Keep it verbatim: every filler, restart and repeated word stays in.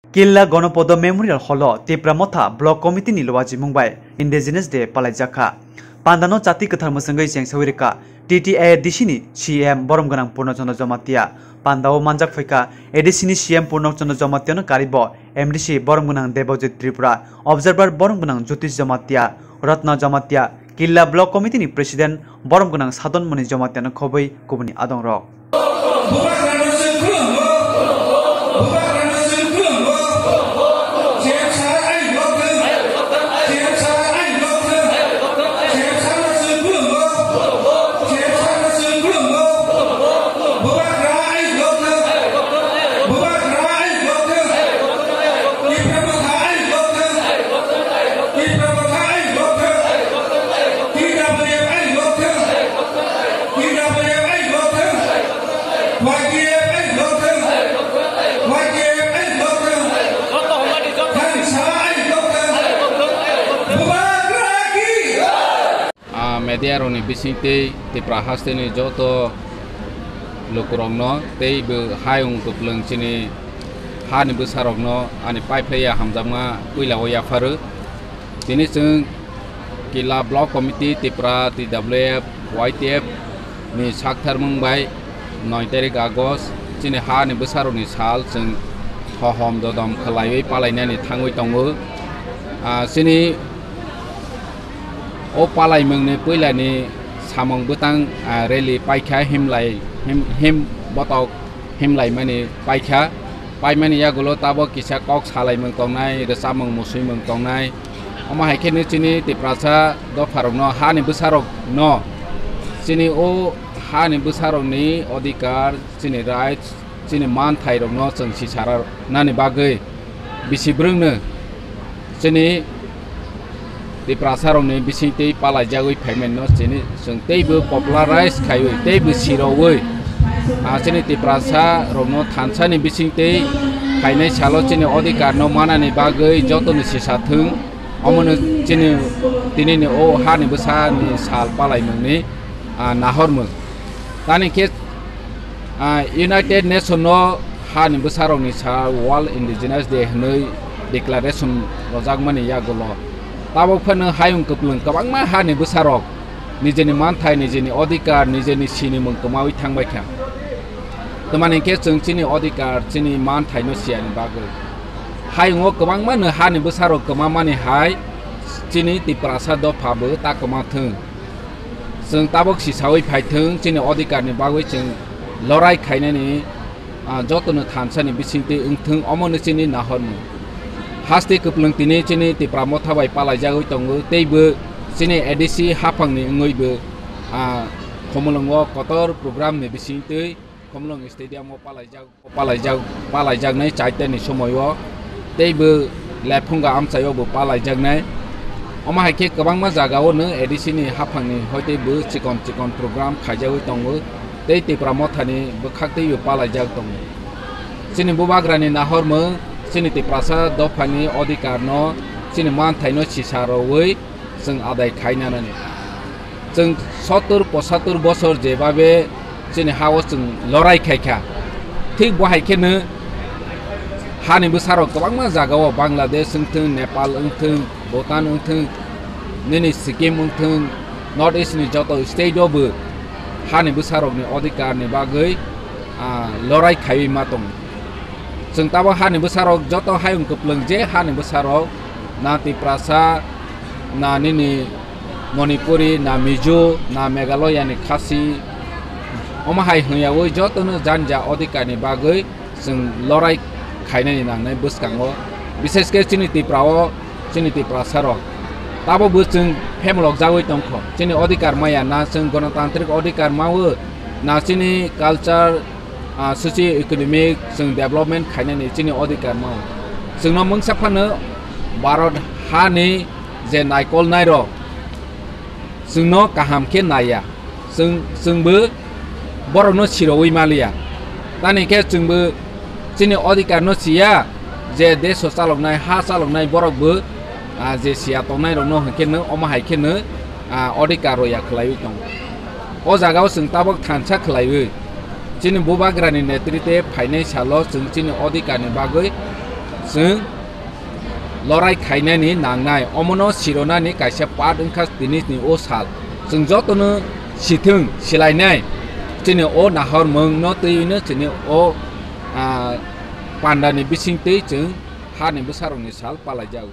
Killa Gonopodo Memorial Hall o Tipra Motha Block Committee ni luajimung bai Indigenous Day palaijakha. Pandano chati kwthar mwswngwi chengsawi rwkha T T A D C ni C M borom gwnang Purno Chandra Jamatia. Pandao manjak phaikha A D C ni C M Purno Chandra Jamatia no karibo M D C borom gwnang Debojit Tripura, Observer borom gwnang Jyotish Jamatia, Ratna Jamatia, Killa Block Committee ni President borom gwnang Sadon Moni Jamatia no khobwi kubuni adong rok. Ah, media rokni bisingtwi Tipra hasteni joto lukurokno tei bo hayung kwplwng chini hani bwsarokno ani paiphlaiya hamjakma puilao yapharo. Tini chwng Killa Block Committee, Tipra, T W F, Y T F ni saktharmung bai noi tarik August chini hani bwsarokni sal chwng hohom dodom khwlaiwi palainani thangwi tongo. Ah, chini o palaimungni puilani samung bwtang, ah, rally paikha himlai, him, him botok himlaimani paikha. Paimani yagulo tabok kisa kok salaimung tongnai, rwchapmung musuimung tongnai. Omo hai khe chini Tiprasa dopharokno, hani bwsarokno, chini o hani bwsarokni odhikar, chini rights, chini manthairokno chwng sisara nani bagwi bisi bwrwngno chini Tiprasarokni bisingtwi palaijagwi phaimano chini chwng teibo popularize khaiwi teibo sirowi, ah, chini Tiprasarokno thansani bisingtwi phainai salo chini odhikarno manani bagwi jotono sisa thwng. Omono chini tinini o hani bwsani sal palaimungni, ah, nahormung. Tani khe, ah, United Nation no hani bwsarokni sal World Indigenous Day hwnwi declaration rojakmani yagulo tabok phano hayung kwplwng kwbangma hani bwsarok nijeni manthai, nijeni odhikar, nijeni sinimung kwmawi thangbaikha. Tamani khe chwng chini odhikar, chini manthaino siyani bagwi hayungo kwbangma no hani bwsarok kwmamani hai chini Tiprasa dopha bo ta kwma thwng. Chwng tabok sisawi phaithwng, chini odhikarni bagwi chwng lorai khainani, ah, jotono thansani bisingtwi wngthwng, omono chini nahormung. Haste kwplwng tini chini Tipra Motha bai palaijagwi tongo, teibo chini A D C haphangni wngwibo, ah, Khumulwngo kotor programni bisingtwi Khumulwng Stadium o palaijak. Palaijak, palaijaknai chaitani somoio teibo lephunga amchaio bo palaijaknai. Omo hai khe kwbangma jagao no A D C ni haphangni hoite bo chikon chikon program khaijagwi tongo tei Tipra Mothani bwkhaktwi bo palaijak tongo. Chini bubagrani nahormung, chini Tiprasa dophani odhikarno, chini manthaino sisa rwui chwng adai khai nanani. Chwng sottur pochattur bosor jebabe chini hao chwng lorai khai kha, thik bo hai kheno hani bwsarok kwbangma jagao, Bangladesh wngthwng, Nepal wngthwng, Bhutan wngthwng, nini Sikkim wngthwng, North East ni joto state o bo hani bwsarokni odhikar ni bagwi, ah, lorai khaiwi ma tongo. Chwng tabok hani bwsarok joto hayung kwplwng je hani bwsarok, na Tiprasa, na nini Manipuri, na Mizo, na Meghalaya ni Khasi, omo hai hwnyaui jotono janja odhikar ni bagwi chwng lorai khainani nangnai bwskango, bishesh khe chini Tripura o, chini Tiprasa rok tabok bo chwng phemlok jagwi tongkho. Chini odhikar maya, na chwng gonotantrik odhikar mawo, na chini culture, ah, socio economic chwng development khainani chini odhikar mawo. Chwngno mungsa phano Bharat hani je naikolnai rok chwngno kaham khe naiya. Chwng, chwngbo borokno siroui maliya. Tani khe chwngbo chini odhikar no siya, je desh o chaloknai, ha chaloknai borok bo, ah, je siya tongnai rokno hwnkhe no, omo hai khe no, ah, odhikar roya khwlaiwi tongo. O jaga o chwng tabok thansa khwlaiwi, chini bubagrani netrite phainai salo chwng chini odhikar ni bagwi Chwng lorai khainani nangnai, omono sironani kaisa part wngkha tini ni o sal. Chwng jotono sithwng silainai chini o nahormungno twiwino chini o, ah, pandani bisingtwi chwng hani bwsarokni sal palaijak.